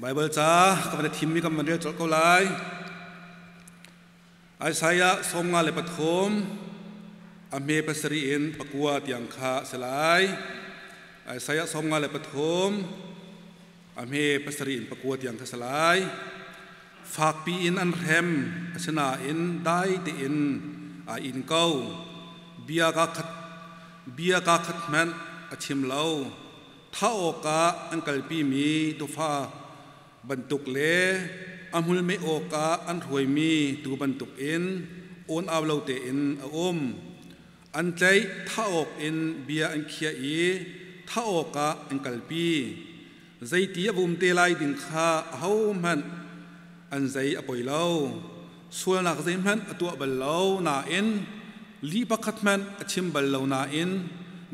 Baibal ca ka van i thimmi kan van rel colh ko lai. Isaiah 53 a hme 7 in 9 tiang kha a si lai. Isaiah 53 a hme 7 in 9 tiang kha a si lai. Fakpi in an hrem, asinain dai tein aa in ko. Bia kaa khat bia kaa khat hmanh a chim lo. Thah awkah an kalpimi tuufa bantuk le a hmul meh awkah an hruaimi tuu bantukin awn-au lo tein a um. An tlaih, thah awkin bia an khiah i thah awkah an kalpi. Zeiti a vum te lai ding kha ahohmanh an zei a poi lo. Sualnak zeihmanh a tuah bal lo nain lih pakhat hmanh a chim bal lo nain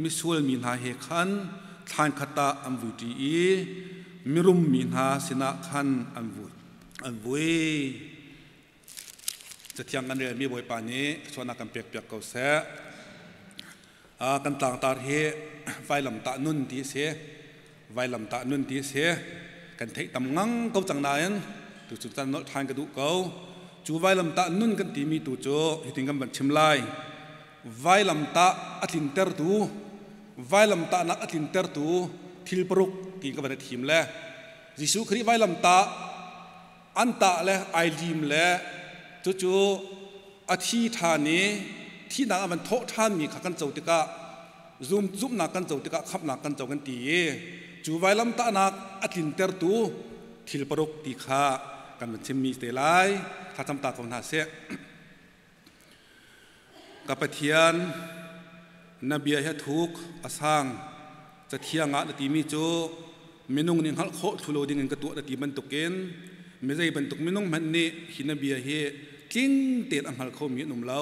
misual mi hna he khan thlan khat ah an vuiṭi i mirum mi hna sinah khan an vui. An vui. Cathiang kan relmi Bawipa nih thluachuahnak kan pekpiak ko seh. Kan tlangtar hi vailamtah nun ti a si. Vailamtah nun ti a si. Kan theih tam ngang ko cang nain tuchun caan nolh ṭhan ka duh ko. Cu vailamtah nun kan timi tu cu hitin kan van chim lai. Vailamtah a tlintertu, vailamtahnak a tlintertu thil paruk tiin ka van i thim le Jesuh Khrih vailamtah an tah le ai lim le cucu a thi ṭhan i thihnak a van thawh ṭhanmi kha kan co tikah zumhnak kan co tikah khamhnak kan co kan ti i cu vailamtahnak a tlintertu thil paruk ti kha kan van chimmi te lai. Thlacam ta ko hna sih. Ka Pathian, na bia hi a thuk, a sang. Cathiang ah na timi cu minung nih hngalh khawh thlu lo dingin ka tuah na ti bantukin mi zei bantuk minung hmanh nih hi na bia hi tling tein a hngal khomi an um lo.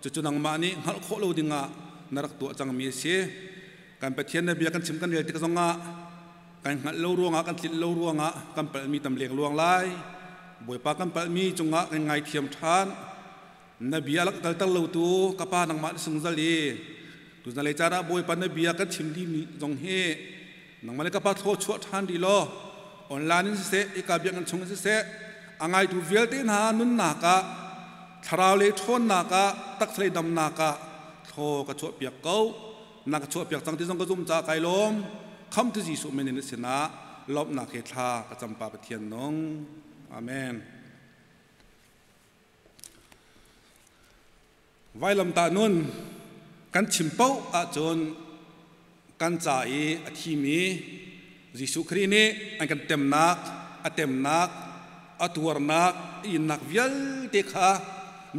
Cucu nangmah nih hngalh khawh lo dingah na rak tuah cangmi a si. Kan Pathian, na bia kan chim kan rel tik zongah kan hngalh lo ruangah, kan tlinh lo ruangah kan palhmi tam lengluang lai. Bawipa, kan palhmi cungah kan ngaithiam ṭhan. Na bia lak kalter lotu ka Pa nangmah na sungzal i tuzan lei caan ah Bawipa na bia kan chim dimi zong hi nangmah le ka Pa thlaw chuah ṭhan rih law, online in siseh, ika biakinn chung in siseh, a ngaitu vialte hna nunnak ah, thlarau lei ṭhawnnak ah, taksa lei damnak ah thlaw ka chuahpiak ko. Na ka chuahpiak cang ti zong ka zum caah kai lawm. Khamtu Jesuh min in na sinah lawmhnak he thla ka cam, Pa Pathian nung. Amen. Vailamtah nun kan chim paoh ahcun kan ca i a thimi Jesuh Khrih nih an kan temnak, a temnak, a tuarnak, a innak vialte kha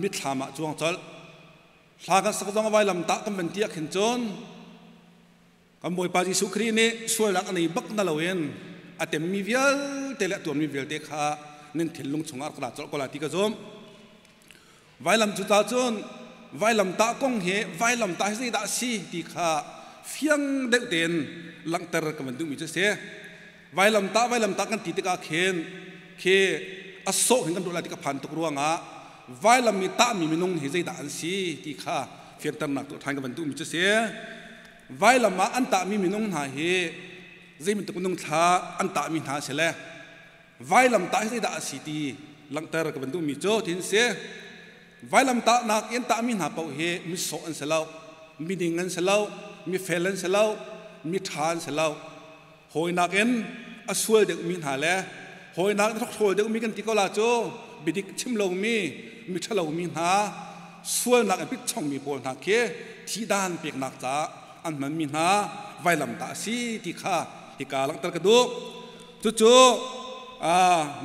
mitthlam ah cuang colh. Hla kan sak zong a vailamtah kan van ti ah khin cun kan Bawipa Jesuh Khrih nih sualnak a nei bak na loin a temmi vialte le a tuarmi vialte kha nan thinlung chungah rak ra colh ko lai ti ka zumh. Vailam cu ta cun vailamtah kong hi, vailamtah hi zeidah a si ti kha fiang deuh tein langhter ka van duhmi cu a si. Vailamtah, vailamtah kan ti tikah khin khi a sawh hin kan ruah lai ti ka phan tuk ruangah vailam i tahmi minung hi zeidah an si ti kha fianternak tuah ṭhan ka van duhmi cu a si. Vailam ah an tahmi minung hna hi zei bantuk minung thla an tahmi hna a si le vailam tah hi zeidah a si ti langhter ka van duhmi cu tin si. Vailam tahnak in tahmi hna paoh hi misawh an si lo, miding an si lo, mifel an si lo, miṭha an si lo. Hawinak in a sual deuhmi hna le hawinak in hrokhrawl deuhmi kan ti ko la cu, biadik chim lomi, miṭhalomi hna, sualnak in pitchongmi pawl hna khi thihdan peknak caah an hmanmi hna vailam tah a si ti kha hika langhter ka duh. Cucu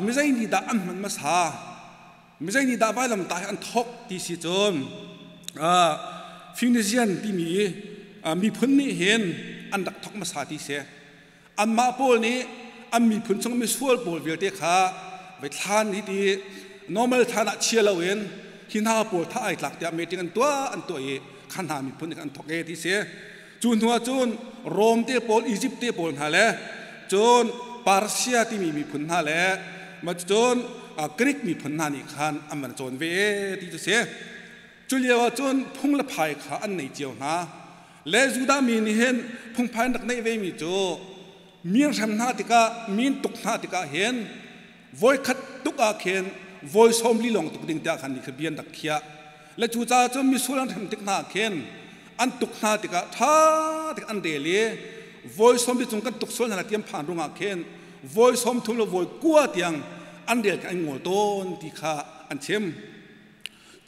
mizei nih dah an hman hmasa, mizei nih dah vailam tah hi an thawk ti si cun, Phoenician timi miphun nih hin an rak thawk hmasa ti si. Anmah pawl nih an miphun chung misual pawl vialte kha vei thlan hi ti normal thlan ah chia loin hi hna pawl thah ai tlak tiah meeting an tuah i kha hna miphun nih an thawk e ti si. Cu hnu ah cun Rom te pawl, Egypt te pawl hna le cun Persia timi miphun hna le ma cun Greek miphun hna nih khan an van cawn ve ti cu si. Cu lio ah cun phung le phai kha an nei cio hna le Judah mi nih hin phungphai an rak neih ve mi cu Mi an hrem hna tikah, mi an tuk hna tikah hin voikhat tuk ah khin voi 40 lawng tuk ding tiah khan ni kha bia an rak khiah. Le cucaah cun misual an hrem tik hna khin an tuk hna tikah ṭha tik an rel i voi 40 cung kan tuk sual hna ti an phan ruangah khin voi 30 le voi 9 tiang an rel kha an ngol tawn ti kha an chim.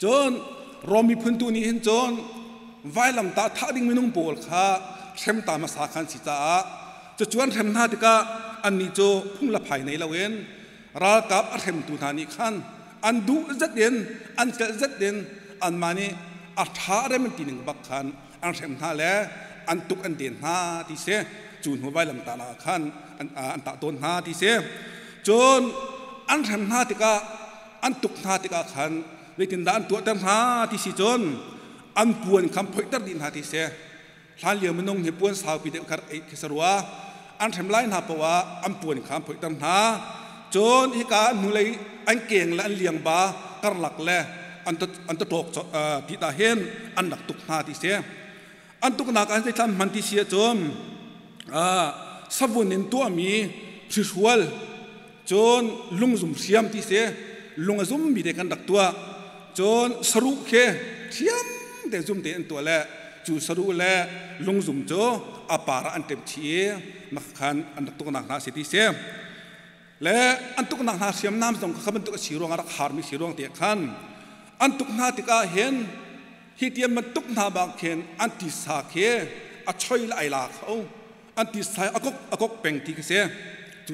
Cun Rom miphun tu nih hin cun vailamtah thah ding minung pawl kha hrem ta hmasa khan si caah cucu an hrem hna tikah annih cu phung le phai nei loin ralkap a hremtu hna nih khan an duh zet in an celh zet in anmah nih a ṭha rem an ti ning bak khan an hrem hna le an tuk an den hna ti si. Cu hnu vailamtahnak ah khan an tah tawn hna ti si. Cun an hrem hna tikah, an tuk hna tikah khan zeitindah an tuahter hna ti si cun an puan kha phoihter dih hna ti si. Hlan lio minung hi puan saupi deuh kha ei khi sarua an hrem lai hna poah ah an puan kha an phoihter hna. Cun hika hnulei an keng le an liangba karlak le an tatawk ti ta hin an rak tuk hna ti si. An tuknak ah zeithlam hman ti si ahcun savun in tuahmi hrihrual, cun lungzum hriam ti si, lung a zummi te kan rak tuah. Cun saruh khi hriam te zum te an tuah le cu saruh le lungzum cu a par ah an ṭem chih i mak khan an rak tuknak hna si ti si. Le an tuknak hna hriamnam zong kha bantuk a si ruang ah rak harmi si ruang te khan an tuk hna tikah hin hi tian bantuk hna bang khin an tisa khi a choi le ai la kho, an tisa a kok a kok peng ti khi si. Cu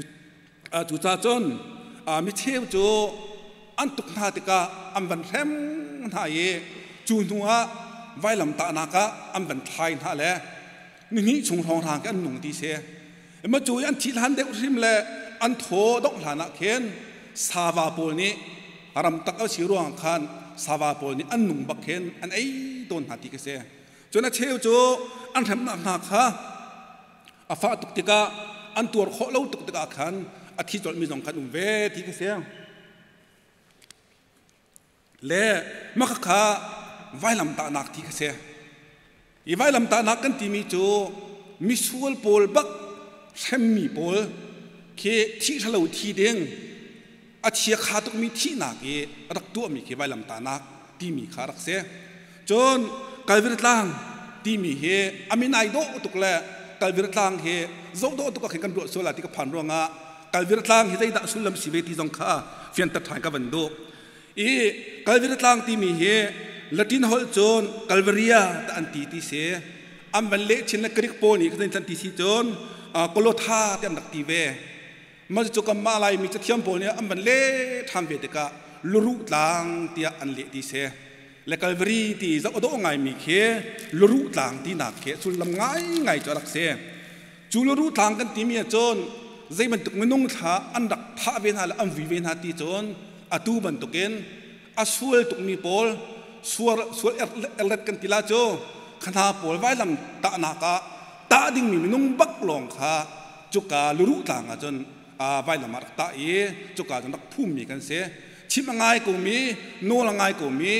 cucaah cun mi cheu cu an tuk hna tikah an van hrem hna i cu hnu ah vailamtahnak ah an van thlai hna le nihnih chung hrawnghrang khi an nung ti si. Ma cu i an thih hlan deuh hrim le an thaw dongh hlan ah khin sava pawl nih ramtak a si ruang khan sava pawl nih an nung bak khin an ei tawn hna ti khi si. Cun a cheu cu an hremnak hna kha a fah tuk tikah, an tuar khawh lo tuk tikah khan a thi colhmi zong khan um ve ti khi si. Le maka kha vailamtahnak ti kha si. I vailamtahnak kan timi cu misual pawl bak hremmi pawl khi thih hralo thi ding a chia kha tukmi thihnak i rak tuahmi khi vailamtahnak timi kha rak si. Cun Kalvary tlang timi hi a min ai dawh tuk le Kalvary tlang hi zoh dawh tuk ah khin kan ruah sual ti ka phan ruangah Kalvary tlang hi zeidah sullam si ve ti zong kha fianter ṭhan ka van duh. I Kalvary tlang timi hi Latin holh cun Calvaria ta an ti ti si. An van leh chin le Greek pawl nih khan an ti si cun Golgotha ti an rak ti ve. Mah cu kanmah Laimi cathiam pawl nih an van leh ṭhan ve tikah luruh tlang tiah an leh ti si. Le Calvary ti zoh a dawh ngaimi khi luruh tlang tinak khi sullam ngaingai cu a rak si. Cu luruh tlang kan timi ahcun zei bantuk minung thla an rak thah ve hna le an vui ve hna ti cun atu bantukin a sual tukmi pawl sual sual erlet kan ti la cu khana pawl vailam tahnak ah tah dingmi minung bak lawng kha cuka luruh tlang ah cun vailam ah rak tah i cuka cun rak phummi kan si. Chim a ngai komi, nawl a ngai komi,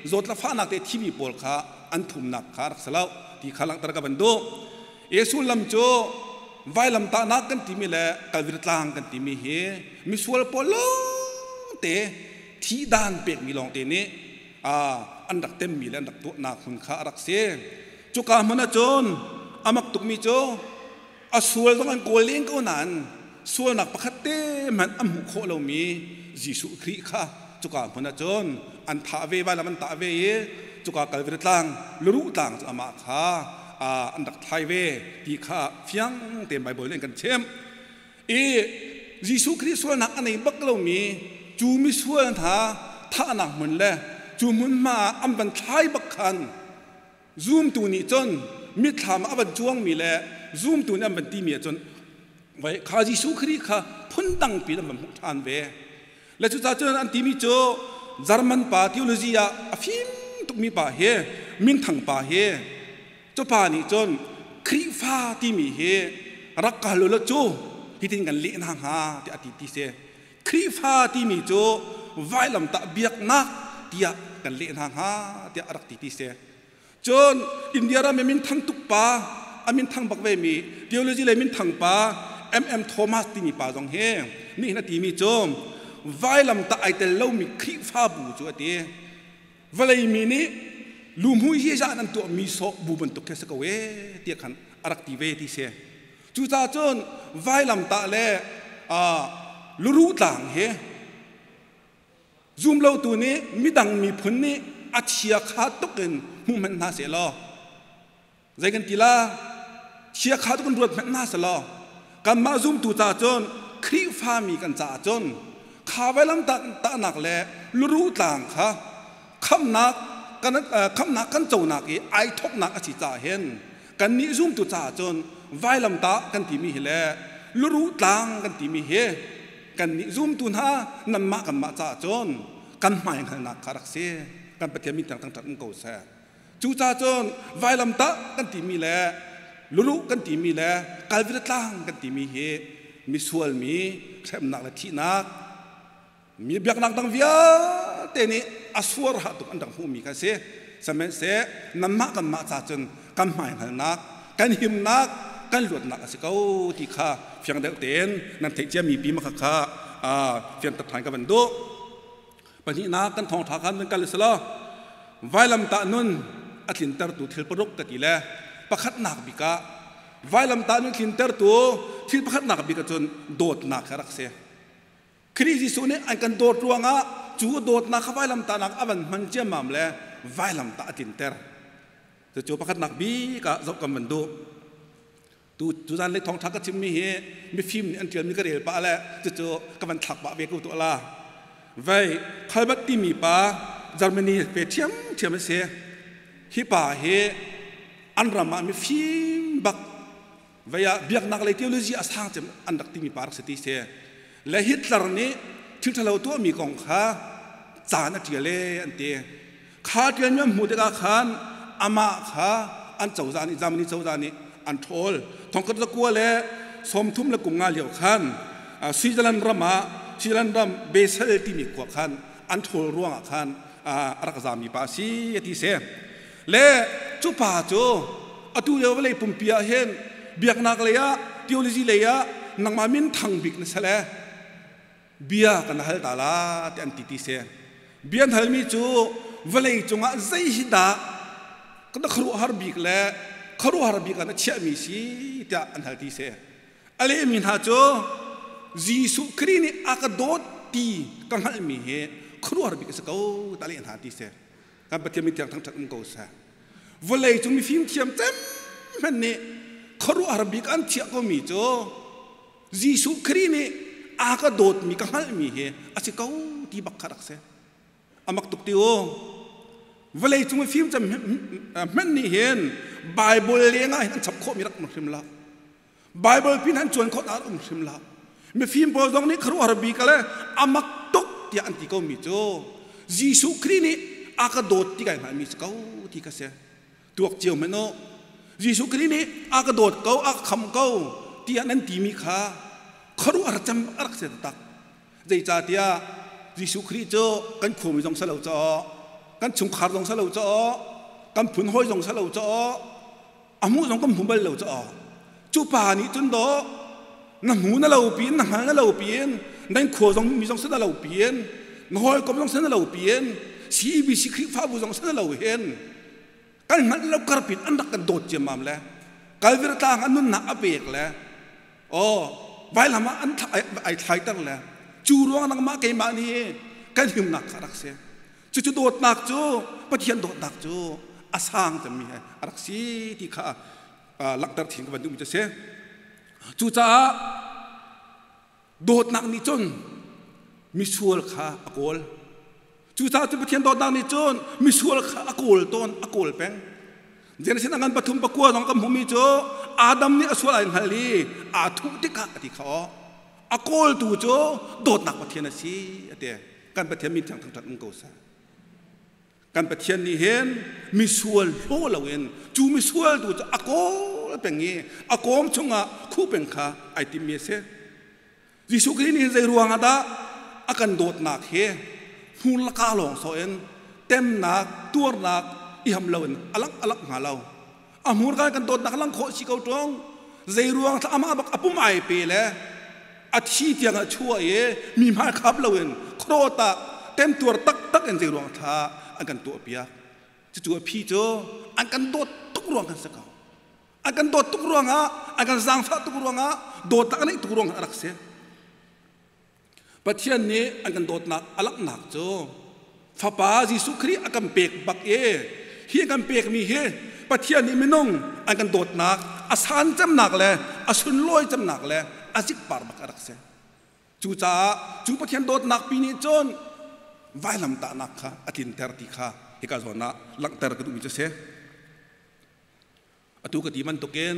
zawt le fahnak te thimi pawl kha an phumnak kha rak si lo ti kha langhter ka van duh. E sullam cu vailam tahnak kan timi le Kalvary tlang kan timi hi misual pawl lawngte thihdan pekmi lawngte nih an rak temmi le an rak tuahnak hmun kha a rak si. Cuka hmun ah cun a mak tukmi cu a sual zong an kawl len ko nain sualnak pakhat te hmanh a hmuh khawh lomi Jesuh Khrih kha cuka hmun ah cun an thah ve, vailam an tah ve i cuka Kalvary tlang, luruh tlang cu amah kha an rak thlai ve ti kha fiang tein Baibal nih an kan chimh. I Jesuh Khrih sualnak a nei bak lomi cu misual hna thahnak hmun le cu hmunhma ah an van thlai bak khan zumtu nih cun mitthlam ah a van cuangmi le zumtu nih an van timi ahcun vai kha Jesuh Khrih kha phundang piin an van hmuh ṭhan ve. Le cucaah cun an timi cu German pa theology ah a fim tukmi pa hi, minthang pa hi, cu pa nih cun Khrihfa timi hi rak kal u law cu hitin kan leh hna hnga tiah a ti ti si. Khrihfa timi cu vailamtah biaknak tiah kan leh hna hnga tiah a rak ti ti si. Cun India ram i minthang tuk pa, a minthang bak ve mi theology lei minthang pa M.M. Thomas timi pa zong hi nih hin a timi cu vailamtah ai tel lomi Khrihfabu cu a ti. Vawlei mi nih luhmui hi zah nan tuahmi sawh bu bantuk khi a si ko ee tiah khan a rak ti ve ti si. Cucaah cun vailamtah le luruh tlang hi zumlotu nih midang miphun nih a chia kha tuk in hmu hmanh hna seh law zei kan ti la chia kha tuk in ruat hmanh hna seh law kanmah zumtu ca cun Khrihfami kan caah cun kha vailam tahnak le luruh tlang kha khamnak kan khamnak kan conak i ai thoknak a si caah hin kannih zumtu caah cun vailamtah kan timi hi le luruh tlang kan timi hi kannih zumtu hna nanmah kanmah caah cun kan hmai hngalnak kha rak si. Kan Pathian min thangthang um ko seh. Cucaah cun vailamtah kan timi le luluh kan timi le Kalvary tlang kan timi hi misual mi hremnak le thihnak mi biaknak dang vialte nih a suar ha tuk an rak hmuhmi kha si. Sihmanhseh nanmah kanmah ca cun kan hmai hngalnak, kan himnak, kan luatnak a si ko ti kha fiang deuh tein nan theih ciami pi ma kha fiang tak ṭhan ka van duh. Pahnihnak kan thawngṭha khan van kal selaw vailamtah nun a tlintertu thil paruk ka ti le pakhatnak bik ah vailamtah nun tlintertu thil pakhatnak bik ahcun dawtnak kha rak si. Khrih Jesuh nih an kan dawt ruangah cu dawtnak kha vailamtahnak a van hman ciammam le vailamtah a tlinter. Cucu pakhatnak bik ah zoh kan van duh. Tu tuzan lei thawngṭha ka chimmi hi mifim nih an ṭialmi ka rel pah le cucu ka van thlak pah ve ko tuah la. Vei Khalbat timi pa Germany pe ṭhiamṭhiam a si. Hi pa hi an ram ah mifim bak vei ah biaknak lei theology a sang cem an rak timi pa rak si ti si. Le Hitler nih thil ṭhalo tuahmi kong kha caan a ṭial e an ti. Kha ṭialmi an hmuh tikah khan amah kha an cozah nih Germany cozah nih an ṭhawl. Thongkhat zakua le 30 le kum nga lio khan Switzerland ram ah Switzerland ram Basel timi khua khan an ṭhawl ruangah khan a rak zami pa a si a ti si. Le cu pa cu atu lio vawlei pumpi ah hin biaknak lei ah theology lei ah nangmah min thang bik na si le bia kan hal ta la ti an ti ti si. Bia an halmi cu vawlei cungah zei hi dah ka khuaruahhar bik le khuaruahhar bik ah na chiahmi si tiah an hal ti si. A lehmi hna cu Jesuh Khrih nih a ka dawt ti ka hngalhmi hi khuaruahhar bik a si ko ta leh hna ti si. Kan Pathian min thiang thangṭhat um ko seh. Vawlei cung mifim thiam cem hmanh nih khuaruahhar bik an thiah komi cu Jesuh Khrih nih a ka dawtmi ka hngalhmi hi a si ko ti bak kha rak si. A mak tuk ti u. Vawlei cung mifim cem hmanh nih hin Bible lengah hin an chap khawhmi rak um hrim lo. Bible pin an cuan khawh dah um hrim lo. Mifim pawl zong nih khuaruahhar bik le a mak tuk tiah an ti komi cu Jesuh Khrih nih a ka dawt ti kai hngalhmi si ko ti kha si. Tuak cio hmanh u. Jesuh Khrih nih a ka dawt ko, a ka kham ko tiah nan timi kha khuaruahhar cem a rak si taktak. Zeicahtiah Jesuh Khrih cu kan khuami zong si lo caw, kan chungkhar zong si lo caw, kan phun hawi zong si lo caw, a hmuh zong kan hmu bal lo caw. Cu pa nih cun dawh na hmu na lo piin na hngal na lo piin nan khua zong mi zong si na lo piin na hawikom zong si na lo piin CEBC Khrihfabu zong si na lo hin kan hngalh lo karpin an rak kan dawt ciammam le Kalvary tlang ah nunnak a pek le aw vailam ah an ai thlaiter le cu ruang nangmah keimah nih kan himnak kha rak si. Cucu dawtnak cu Pathian dawtnak cu a sang cemmi he a rak si ti kha langhter thin ka van duhmi cu a si. Cucaah dawtnak nih cun misual kha a kawl. Cucaah cu Pathian dawtnak nih cun misual kha a kawl tawn, a kawl peng. Genesis a ngan pathum pakua zong kan hmuhmi cu Adam nih a sual ai hngal i aa thuh tikah a ti kha aw. A kawltu cu dawtnak Pathian a si a ti. Kan Pathian min thiang thangṭhat um ko seh. Kan Pathian nih hin misual hlaw loin cu misual tu cu a kawl peng i a kawm chungah khuh peng kha ai timmi a si. Jesuh Khrih nih zei ruangah dah a kan dawtnak hi hmur le kaa lawng sawh in temnak, tuarnak i ham loin a langh a langh hnga lo. A hmurka kan dawtnak lang khawh si ko ṭung. Zei ruang thla amah bak a pum ai pe le a thi tiang a chuah i mi hmai khap loin khuarawt ah temtuar taktak in zei ruang thla an kan tuah piak. Cucu a phi cu an kan dawt tuk ruang kan si ko. An kan dawt tuk ruangah, an kan zaangfah tuk ruangah, dawtnak a neih tuk ruangah a rak si. Pathian nih an kan dawtnak a langhnak cu Fapa Jesuh Khrih a kan pek bak i hi a kan pekmi hi Pathian nih minung an kan dawtnak a san cemnak le a sunlawi cemnak le a zikpar bak a rak si. Cucaah cu Pathian dawtnak pi nih cun vailamtahnak kha a tlinter ti kha hika zawn ah langhter ka duhmi cu a si. Atu ka ti bantukin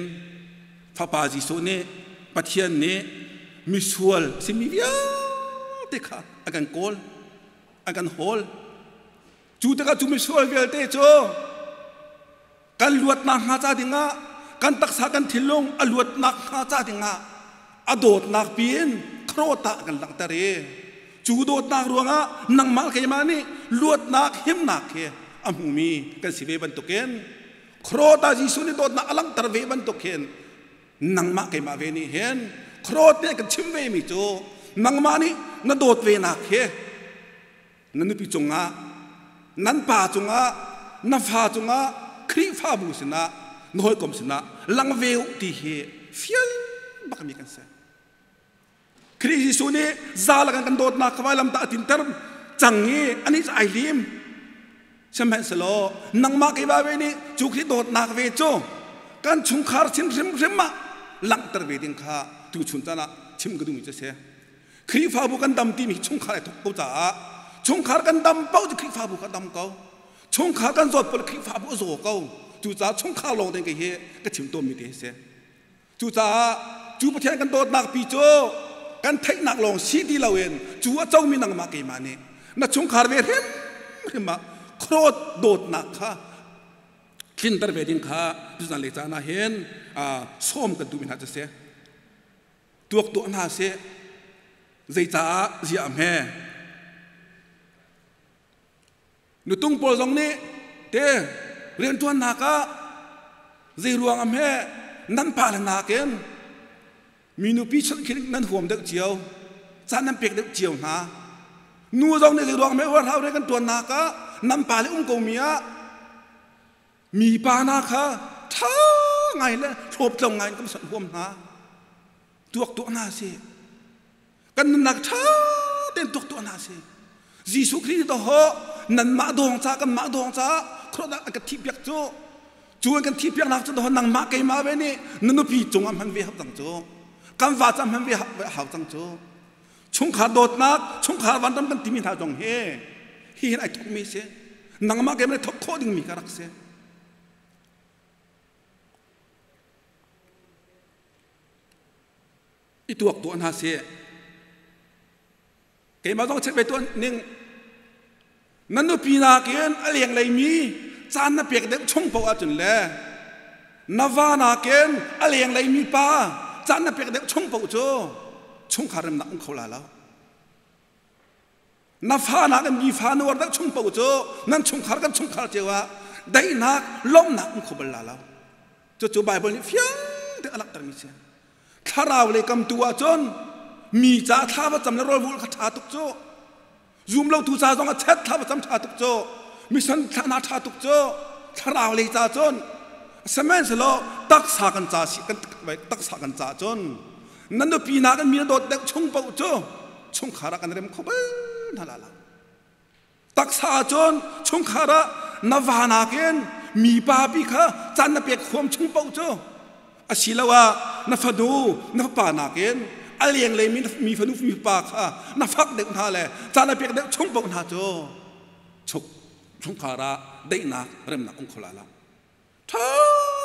Fapa Jesuh nih Pathian nih misual simi vialte kha a kan kawl, a kan hawl. Cu tikah cu misual vialte cu kan luatnak hnga ca dingah kan taksa kan thinlung a luatnak hnga ca dingah a dawtnak piin khuaruah a kan langhter i cu dawtnak ruangah nangmah keimah nih luatnak himnak hi a hmumi kan si ve bantukin Khuaruah Jesuh nih dawtnak a langhter ve bantuk hin nangmah keimah ve nih hin khuaruah nih kan chim ve mi cu nangmah nih na dawt ve nak hi na nupi cungah nan pa cungah na fa cungah Khrihfabu sinah na hawikom sinah lang ve u ti hi fial bak mi kan si. Khrih Jesuh nih zalak in kan dawtnak kha vailamtah a tinter cang i anih cu ai lim. Sihmanhsehlaw nangmah keimah ve nih cu Khrih dawtnak ve cu kan chungkhar sin hrimhrim ah langhter ve ding kha tuchun caan ah chim ka duhmi cu a si. Khrihfabu kan dam timi hi chungkhar ai thawk ko caah chungkhar kan dam paoh cu Khrihfabu kha dam ko. Chungkhar kan zawt paoh Khrihfabu a zaw ko. Cucaah chungkhar lawng te hi ka chim tawnmi te hi si. Cucaah cu Pathian kan dawtnak pi cu kan theihnak lawng si ti loin cu a comi nangmah keimah nih na chungkhar ve hrimhrim ah khuarawt dawtnak kha tlinter ve ding kha tuzan le caan ah hin sawm kan duhmi hna cu si. Tuak tuah hna sih. Zeicaah ziah hme? Nutung pawl zong nih te rianṭuannak ah zeiruang ah hme nan pale nakin mi nupi chawnh khi nan huam deuh cio, caan nan pek deuh cio hna. Nu zong nih zeiruang hme uarhau rian kan ṭuannak ah nan pale um komi ah mi pa hna kha ṭha ngai le hlawptlong ngai in kan sawnh huam hna. Tuak tuah hna sih. Kan nunnak ṭha tein tuak tuah hna sih. Jesuh Khrih nih ho nanmah dawng ca kanmah dawng ca khuaruahnak an kan thihpiak cu cu an kan thihpiaknak cu ho nangmah keimah ve nih na nupi cungah hman ve hau cang cu kan va ca hman ve hau cang cu chungkhar dawtnak chungkhar vanram kan timi hna zong hi hi hin ai thokmi si nangmah keimah nih thok khawh dingmi ka rak si. I tuak tuah hna sih. Keimah zong check ve tuah ning. Na nupi nakin a lenglei mi caan na pek deuh chung paoh ahcun le na va nakin a lenglei mi pa caan na pek deuh chung paoh cu chungkhar remnak um kho la lo. Na fa nakin mi fa na uar deuh chung paoh cu nan chungkhar kan chungkhar cio ah daihnak lawmhnak um kho bal la lo. Cucu Baibal nih fiang tein a langhtermi si. Thlarau lei kam tu ahcun mi ca thla va cam le rawl vulh kha ṭha tuk cu. Zum lo tu ca zong a chet thla va cam ṭha tuk cu. Mission thla ṭha tuk cu. Thlarau lei ca cun sihmanhsehlaw taksa kan ca si kan taksa kan ca cun na nupi nakin mi na dawt deuh chung paoh cu chungkhar ah kan rem kho bal hna la lo. Taksa ahcun chungkhar ah na va nakin mipa pi kha caan na pek huam chung paoh cu asiloah na fanu na fapa nakin a lenglei mi mi fanu mi fapa kha na fak deuh hna le caan na pek deuh chung paoh hna cu chungkhar ah daihnak remnak um kho la lo. Ṭha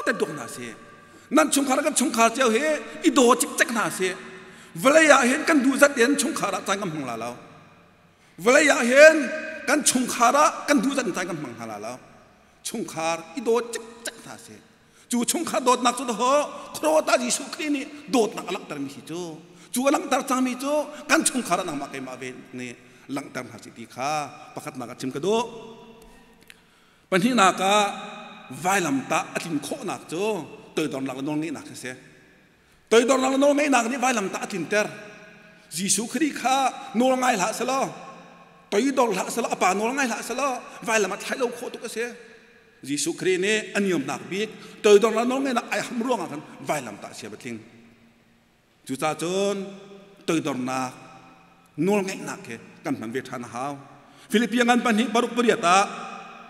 tein tuak hna sih. Nan chungkhar kan chungkhar cio hi i daw cikcek hna sih. Vawlei ah hin kan duh zat in chungkhar ah caan kan hmang la lo. Vawlei ah hin kan chungkhar ah kan duh zat in caan kan hmang hna la lo. Chungkhar i daw cikcek hna sih. Cu chungkhar dawtnak cu ho khuaruahta Jesuh Khrih nih dawtnak a langhtermi si cu. Cu a langhter cangmi cu kan chungkhar ah nangmah keimah ve nih langhter hna sih ti kha pakhatnak ah chim ka duh. Pahnihnak ah vailamtah a tlin khawhnak cu toidornak le nawlngeihnak hi a si. Toidornak le nawlngaihnak nih vailamtah a tlinter. Jesuh Khrih kha nawl ngai hlah selaw, toidor hlah selaw, a pa nawl ngai hlah selaw, vailam ah thlai lo khawh tuk a si. Jesuh Khrih nih a niamnak bik toidornak nawlngaihnak ai ham ruangah khan vailamtah sia va tling. Cucaah cun toidornak nawlngaihnak he kan hman ve ṭhan a hau. Filipia ngan pahnih paruk pariat ah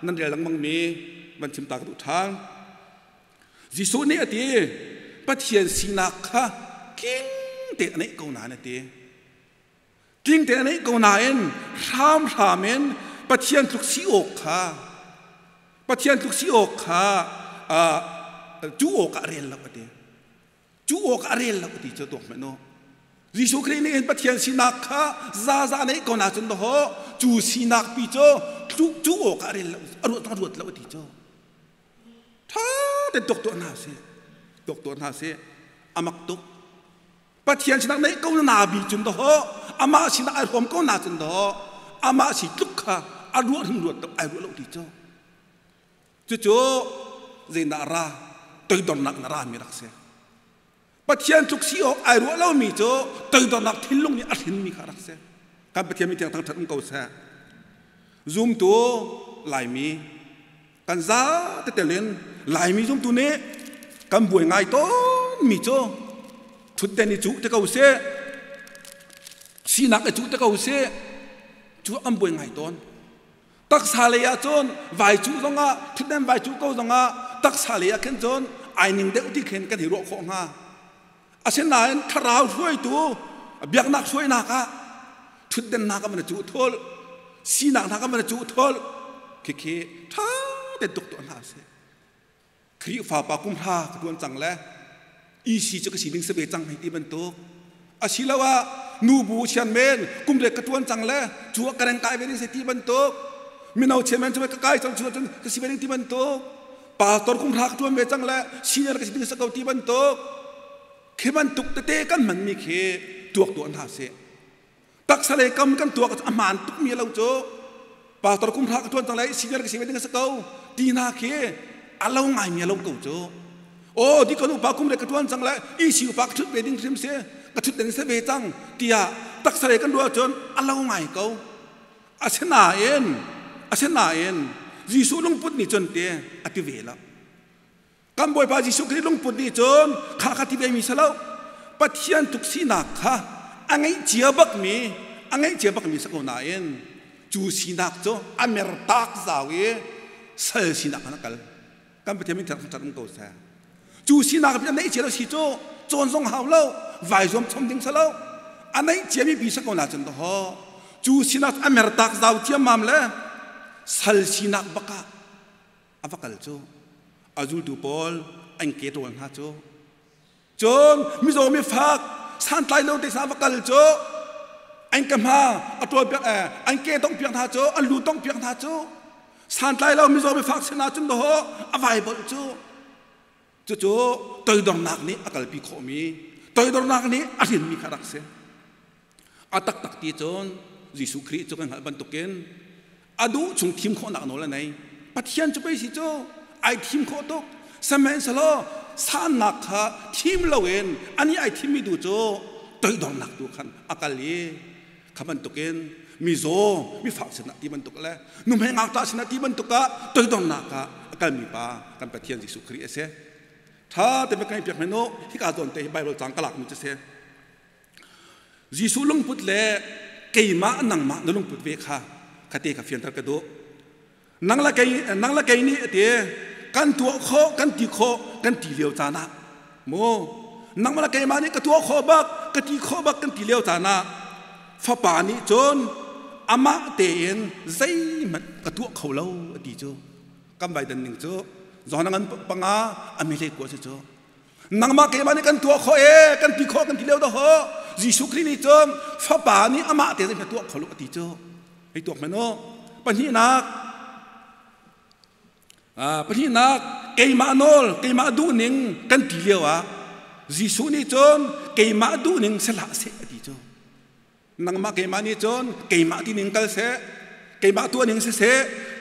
nan rel lengmangmi van chim ta ka duh ṭhan. Jesuh nih a ti, Pathian sinak kha tling tein a neih ko nain a ti. Tling tein a neih ko nain hramhram in Pathian tluk si awk kha Pathian tluk si awk kha cu awk ah a rel lo a ti. Cu awk ah a rel lo a ti cu tuak hmanh u. Jesuh Khrih nih hin Pathian sinak kha zaza neih ko na cun daw cu sinak pi cu cu awk ah a rel lo a ruat a ruat lo a ti cu. Ṭha tein tuak tuah hna sih. Tuak tuah hna sih. A mak tuk. Pathian sinak neih ko na bi cun daw amah sinak ai hrawm ko na cun daw amah si tluk kha a ruah hrim ruat lo ai ruah lo ti cu. Cucu zeidah ra toidornak na ra mi rak si. Pathian tluk si awk ai ruah lomi cu toidornak thinlung nih a hrinmi kha rak si. Kan Pathian mi thiang thangṭhat um ko seh. Zumtu Laimi kan za tetel in Laimi zumtu nih kan buai ngai tawnmi cu ṭhutden i cuh te ko seh, sinak i cuh te ko seh, cu an buai ngai tawn. Taksa lei ah cun vai cuh zongah ṭhutden vai cuh ko zongah taksa lei ah khin cun ai ning deuh ti khin kan i ruah khawh hnga. Asinain thlarau hruaitu biaknak hruainak ah ṭhutden hna kan van i cuh thul, sinak hna kan van i cuh thul, khikhi ṭha tein tuk tuah hna usih. Khrihfa pa kum hra ka tuan cang le EC cu ka sining si ve cang hei ti bantuk asiloah nubu chianmen kum riat ka tuan cang le cu ah ka reng kai ve ding si ti bantuk mino chianmen cu ka kai cang cu cun ka si ve ding ti bantuk pastor kum hra ka tuan ve cang le senior ka si ding si ko ti bantuk khi bantuk tete kan hmanmi khi tuak tuah hna sih. Taksa lei kam kan tuak a hmaan tukmi lo cu pastor kum hra ka tuan cang lai senior ka si ve ding a si ko ti hna khi a lo ngaimi a lo ko cu. Aw di kan upa kum le ka tuan cang le isi upa ka thut ve ding hrim si ka thut ding si ve cang tiah taksa lei kan ruah cun a lo ngai ko. Asinain asinain Jesuh lungput nih cun te a ti ve lo. Kan Bawipa Jesuh Khrih lungput nih cun kha kha ti vemi si lo. Pathian tuk sinak kha a ngeih cia bakmi a ngeih cia bakmi si ko nain cu sinak cu a mertak zau i sal sinak khan a kal. Kan Pathian min thang um ko seh. Cu sinak a neih cia lo si cu cawn zong hau lo, vai zuam chom ding si lo. A neih ciami pi si ko na cun ho. Cu sinak a mertak zau ciammam le sal sinak bakah a va kal cu a zultu pawl an ke ṭawl hna cu cun mizaw mifak santlai lo te sa va kal cu an ka hma a ṭawl piak an ke tong piak hna cu an lu tong piak hna cu santlai lo mizaw mifak sinah cun daw a vai bolh cu cucu toidornak nih a kalpi khawhmi toidornak nih a hrinmi kha rak si. A taktak ti cun Jesuh Khrih cu kan hngalh bantukin a duh chung thim khawhnak nawl a nei. Pathian cu pei si cu ai thim khawh tuk. Sihmanhsehlaw sannak kha thim loin ani ai thimmi tu cu toidornak tu khan a kal i kha bantukin mizaw mifak sinah ti bantuk le nuhmei ngakṭah sinah ti bantuk ah toidornak ah a kalmi pa kan Pathian Jesuh Khrih a si. Ṭha te kan piak hmanh u hika zawn te hi Bible cang ka lakmi cu si. Jesuh lungput le keimah nangmah na lungput ve kha khate kha fianter ka duh. Nang le kei nang le kei nih ati kan tuah khawh kan ti khawh kan ti lio caan ah mu nangmah le keimah nih ka tuah khawh bak ka ti khawh bak kan ti lio caan ah fapa nih cun amah tein zeihmanh ka tuah kho lo a ti cu kan Biden ning cu John ngan panga a mi hlei kua si cu Nangmah keimah nih kan tuah khawh e kan ti khawh kan ti lio dah ho Jesuh Khrih nih cun fapa nih amah te zeihmanh tuah kho lo a ti cu hei tuak hmanh u. Pahnihnak pahnihnak keimah nawl keimah duhning kan ti lio ah Jesuh nih cun keimah duhning si hlah seh a ti cu. Nangmah keimah nih cun keimah ti ning kal seh, keimah tuah ning siseh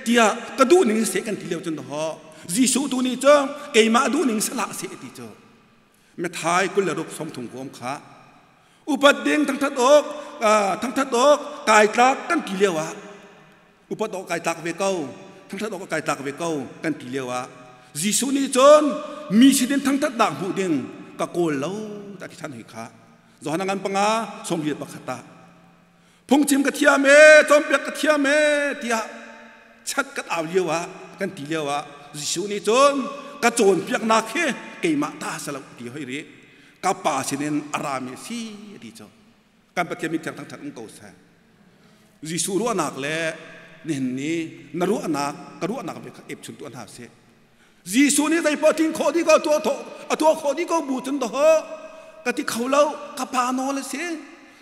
tiah ka duh ning siseh kan ti lio cun ho Jesuh tu nih cun keimah duh ning salah seh ti cu. Methai 26 30 ko um kha. Upat ding thangthat awk thangthat awk kai tlak kan ti lio ah upat awk kai tlak ve ko thangthat awk kai tlak ve ko kan ti lio ah Jesuh nih cun mi sinin thangthatnak hmuh ding ka kawl lo ta ti than hoi kha. Johan ngan panga 41 ah phungchim ka thiam e cawnpiak ka thiam e tiah chat kan au lio ah kan ti lio ah Jesuh nih cun ka cawnpiaknak hi keimah ta sa lo ti hoi ri ka pa sinin a rami si ti cu kan Pathian min thiang thangthat um ko seh. Jesuh ruahnak le nihin ni na ruahnak ka ruahnak ve kha ep chun tu hna seh. Jesuh nih zeipoh tling khawh dih ko tuah a tuah khawh dih ko bu cun doh ka ti kho lo ka pa nawl a si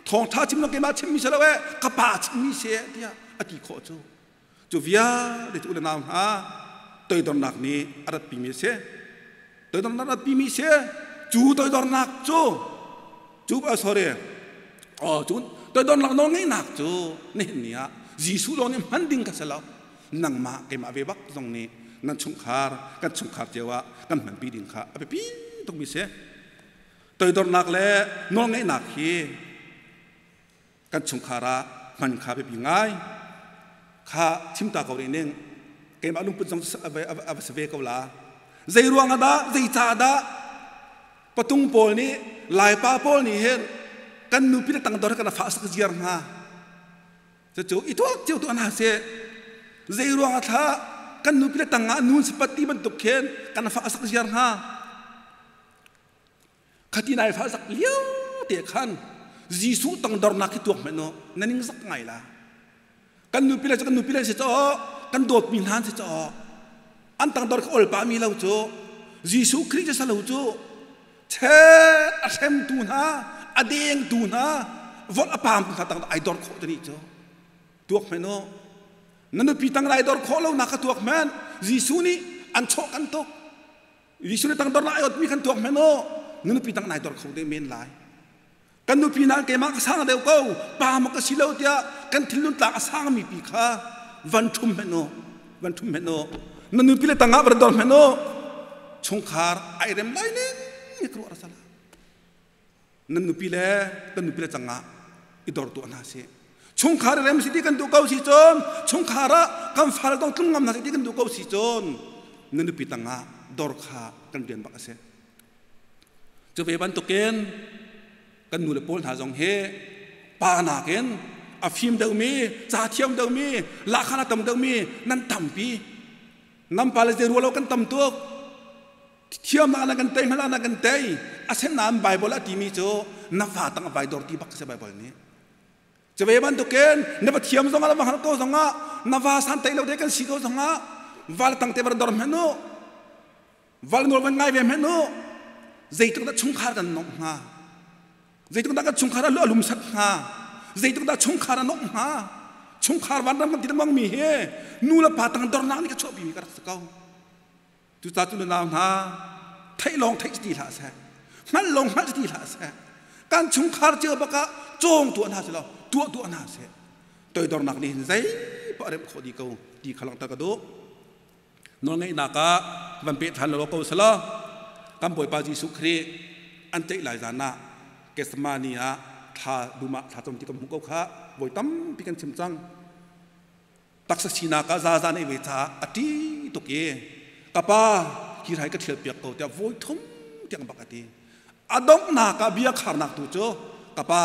thawngtha chim lo keimah chimmi si lo e ka pa chimmi si tiah a ti khawh cu cu vialte cu u le nau hna toidornak nih a rat pimi a si toidornak rat pimi si cu toidornak cu cu sorry oh cu toidornak nawl ngeihnak cu nihin ni ah Jesuh lawng nih hman ding ka si lo nangmah keimah ve bak zong nih nan chungkhar kan chungkhar cio ah kan hmanpi ding kha a biapi tukmi si. Toidornak le nawlngeihnak hi kan chungkhar ah hman kha biapi ngai kha chimta ko rih ning. Keimah lungput zong a va si ve ko la. Zei ruang ah dah, zei ca dah patung pawl nih, Laipa pawl nih hin kan nupi le tangdor kan fa sak ziar hnga? Cucu i tuak cio tu hna seh. Zei ruang ah thla kan nupi le tang ah nun sapat ti bantuk khin kan fa sak ziar hnga? Khati nai fa sak lio te khan Jesuh tangdornak hi tuak hmanh na ning zak ngai la. Kan nupi le cu kan nupi le si caw, kan dawtmi hna si caw, an tangdor kha ol pa mi lo cu Jesuh Khrih cu salo cu chet a hremtu hna, a dengtu hna, volh a paamtu hna tang ai dor khawh tani cu tuak hmanh u. Na nupi tang lai dor khawh lo nak kha tuak hmanh. Jesuh nih an chawh kan tuk. Jesuh nih tangdor na ai ot mi kan tuak hmanh u. Na nupi tang nai dor kho te men lai. Kan nupi na keimah ka sang deuh ko, pa ma ka si lo tiah kan thinlung tlak a sang mi pi kha van thum hmanh u, van thum hmanh u. Na nupi le tangah van dor hmanh u. Chungkhar ai rem lai ning ni ka ruah sala. Nan nupi le kan nupi le cangah i dor tuah hna sih. Chungkhar rem si ti kan duh ko si cun, chungkhar ah kan fal dong tlung ngam hna si ti kan duh ko si cun, na nupi tangah dor kha kan rian bak a si. Cu ve bantukin kan nu le pawl hna zong hi pa nakin a fim deuhmi, ca thiam deuhmi, lahkhah a tam deuhmi nan tampi. Nan pa le zei rua lo kan tam tuk. Thiamnak na kan tei, hmalah na kan tei. Asinain Bible a timi cu na fa tang a vai dor ti bak si Bible nih. Cu ve bantukin na va thiam zongah na va hngalh ko zongah na va san tei lo te kan si ko zongah val tang te var dor hmanh u. Val nawl van ngai ve hmanh u. Zeitluk dah chungkhar kan nomh hnga? Zeitluk dah kan chungkhar a lumsat hnga? Zeitluk dah chungkhar a nomh hnga? Chungkhar vanram kan ti lengmang mi hi nu le pa tang dornak nih ka chuahpi mi ka rak si ko. Cucaah cu nau hna, theih lawng theih ti hlah seh, hngalh lawng hngalh ti hlah seh. Kan chungkhar cio bak ah cawng tuah hna sih law tuah tuah hna seh. Toidornak nih hin zei paoh a remh khawh dih ko ti kha langhter ka duh. Nawlngeihnak ah van peh ṭhan law ko selaw kan Bawipa Jesuh Khrih an tlaih lai zan ah Gethsemane ah thla dum ah thla cam ti kan hmuh ko kha voi tampi kan chim cang. Taksa sinak ah zaza nei ve caah a ṭi tuk i ka pa hi rai ka ṭhial piak ko tiah voi thum tiang bak a ti. A donghnak ah bia kharnak tu cu ka pa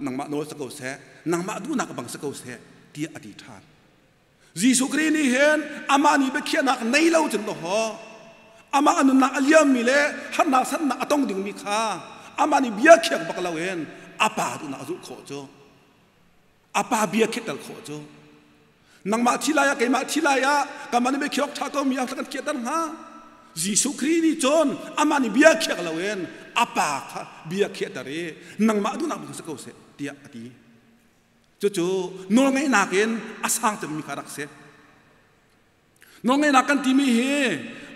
nangmah nawl si ko seh, nangmah duhnak bang si ko seh tiah a ti ṭhan. Jesuh Khrih nih hin amah nih biakhiahnak nei lo cun dawhaw amah a nunnak a liammi le harnak sannak a tong dingmi kha amah nih bia khiak bak loin a pa duhnak a zulh khawh cu a pa bia khiahter khawh cu nangmah thi lai ah keimah thi lai ah kanmah nih biakhiak ṭha ko mi ah kan khiahter hnga. Jesuh Khrih nih cun amah nih bia khiak loin a pa kha bia khiahter i nangmah duhnak bang si ko seh tiah a ti. Cucu nawlngeihnak in a sang cemmi kha rak si. Nawlngeihnak kan timi hi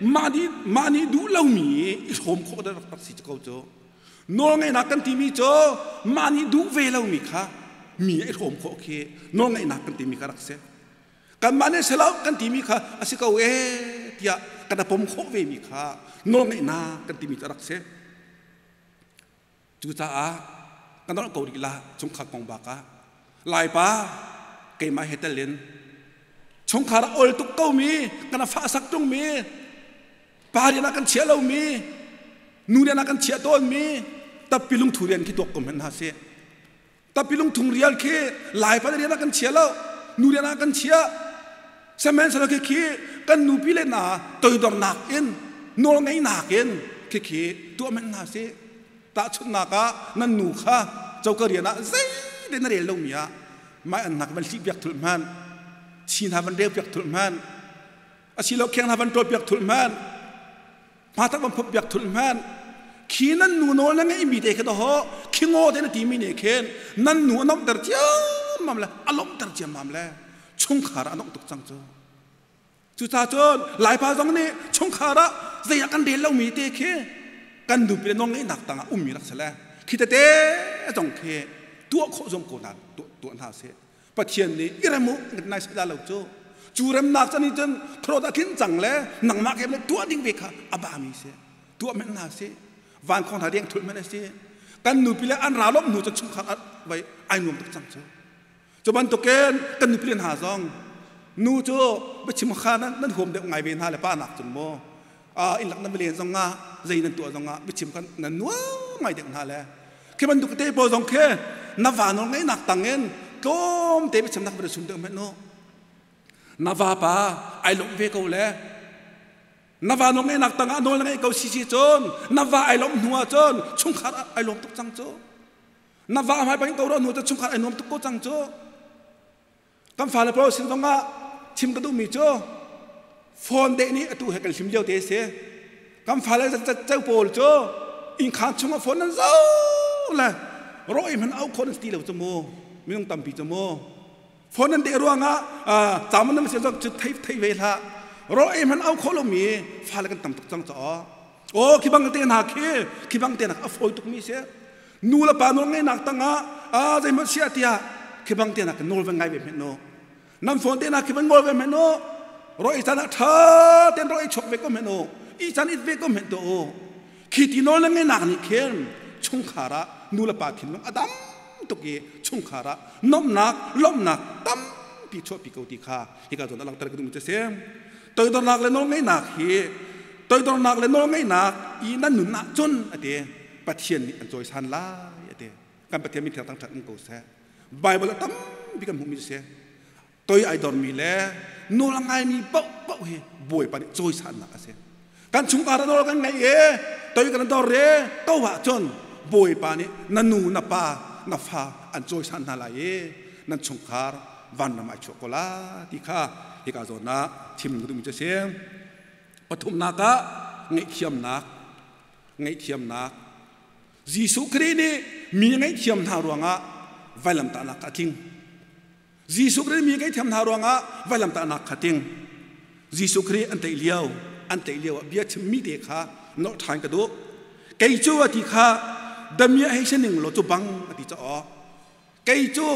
mah nih duh lomi i hrawm khawh da rak si ko cu. Nawlngeihnak kan timi cu mah nih duh ve lomi kha mi i hrawm khawh khi nawlngeihnak kan timi kha rak si. Kanmah nih si lo kan timi kha a si ko ee tiah kan pom khawh ve mi kha nawlngeihnak kan timi cu rak si. Cucaah ka nolh ko rih la chungkhar kong bak ah Laipa keimah he tel in chungkhar a ol tuk komi kan a fahsak ṭungmi pa rian ah kan chiah lomi nu rian ah kan chiah tawnmi tappi lungthu rian khi tuak ko hmanh hna sih. Tappi lungthung rial khi Laipa rian ah kan chia lo, nu rian ah kan chia. Sihmanhsehlaw khi khi kan nupi le hna toidornak in nawlngeihnak in khi khi tuah hmanh hna sih. Tahchunhnak ah nan nu kha coka rian ah zeite na rel lomi ah mai an hnak van hlih piak thulh hmanh, chi hna van reu piak thulh hmanh, asilo kheng hna van ṭawl piak thulh hmanh, hmatak van phop piak thulh hmanh, khi nan nu nawl na ngeihmi te kha daw khi ngaw te na timi nih khin nan nu a nomhter ciammam le a lawmhter ciammam le chungkhar a nomh tuk cang cu. Cucaah cun Laipa zong nih chungkhar ah zei ah kan rel lomi te khi kan nupi le nawlngeihnak tangah ummi rak si le khi tete zong khi tuah khawh zong ko hna tuah hna sih. Pathian nih i rem u nai sai la lo cu. Cu remnak can nih cun thawt a tlin cang le nangmah ke le tuah ding ve kha a bami si. Tuah men hna si. Van khong hna deng thul men si. Kan nupi le an ra lom hnu cu chungkhar vai ai nuam tuk cang cu. Cu bantukin kan nupi hna zong nu cu biachim kha nan huam deuh ngai ve hna le pa nak cun maw inn lak nan va len zong ah zei nan tuah zong ah biachim kha nan nuam ngai deuh hna le khi bantuk te pawl zong khi na va nawl ngeihnak tang in tlawm te biachim nak va sum deuh hmanh nu na vapa ai lawmh ve ko le na va nawl ngeihnak tang ah nawl na ngeih ko si si cun na va ai lawmh hnu ah cun chungkhar ai lawm tuk cang cu. Na va hmai bang ko ro nu cu chungkhar ai nuam tuk ko cang cu. Kan fale pawl sin zong ah chim ka duhmi cu phone deh nih atu he kan hlim lio te si. Kan fale ceu pawl cu innkhaan chungah phone nan zoh le ro i hman au khawh nan ti lo cu mu minung tampi cu mu. Phone nan deh ruangah cam nan si zong cu thei thei ve hlah. Ro i hman au khawh lomi fale kan tam tuk cang caw. Aw khi bang te hna khi khi bang te nak a fawi tuk mi si. Nu le pa nawl ngeihnak tangah a zeihmanh siah tiah khi bang te nak nawl va ngai ve hmenh no. Nan phone te nak khi van ngol ve hmenh no. Ro i chan ah tha ten ro i chok ve ko hmenh no. I chan it ve ko hmenh to. Khi ti nawl na ngeihnak nih khin chungkhar ah nu le pa thinlung a dam tuk i chungkhar ah nomnak lomnak tampi chuahpi ko ti kha hika zawn a langhter ka duhmi cu a si. Toidornak le nawlngeihnak hi toidornak le nawlngeihnak i nan nun ahcun a ti. Pathian nih an cawisan lai a ti. Kan Pathian min thiang thangṭhat um ko seh. Bible ah tampi kan hmuhmi si. Toi ai dormi le nawl a ngaimi paohpaoh hi Bawipa nih cawisannak a si. Kan chungkhar nawl kan ngaih i toi kan dor i to ahcun Bawipa nih na nu na pa na fa an cawisan hna lai i nan chungkhar vanram ai chuah ko la ti kha hika zawn ah chim ka duhmi cu a si. Pathumnak ah ngaihthiamnak ngaihthiamnak Jesuh Khrih nih mi ngaihthiam hna ruangah vailamtahnak a tling. Jesuh Khrih mi ngaihthiam hna ruangah vailamtahnak kha ting. Jesuh Khrih an tlaih lio an tlaih lio ah bia chimmi te kha nolh ṭhan ka duh. Kei cu a ti kha damiah hei si ning law cu bang a ti caw. Kei cu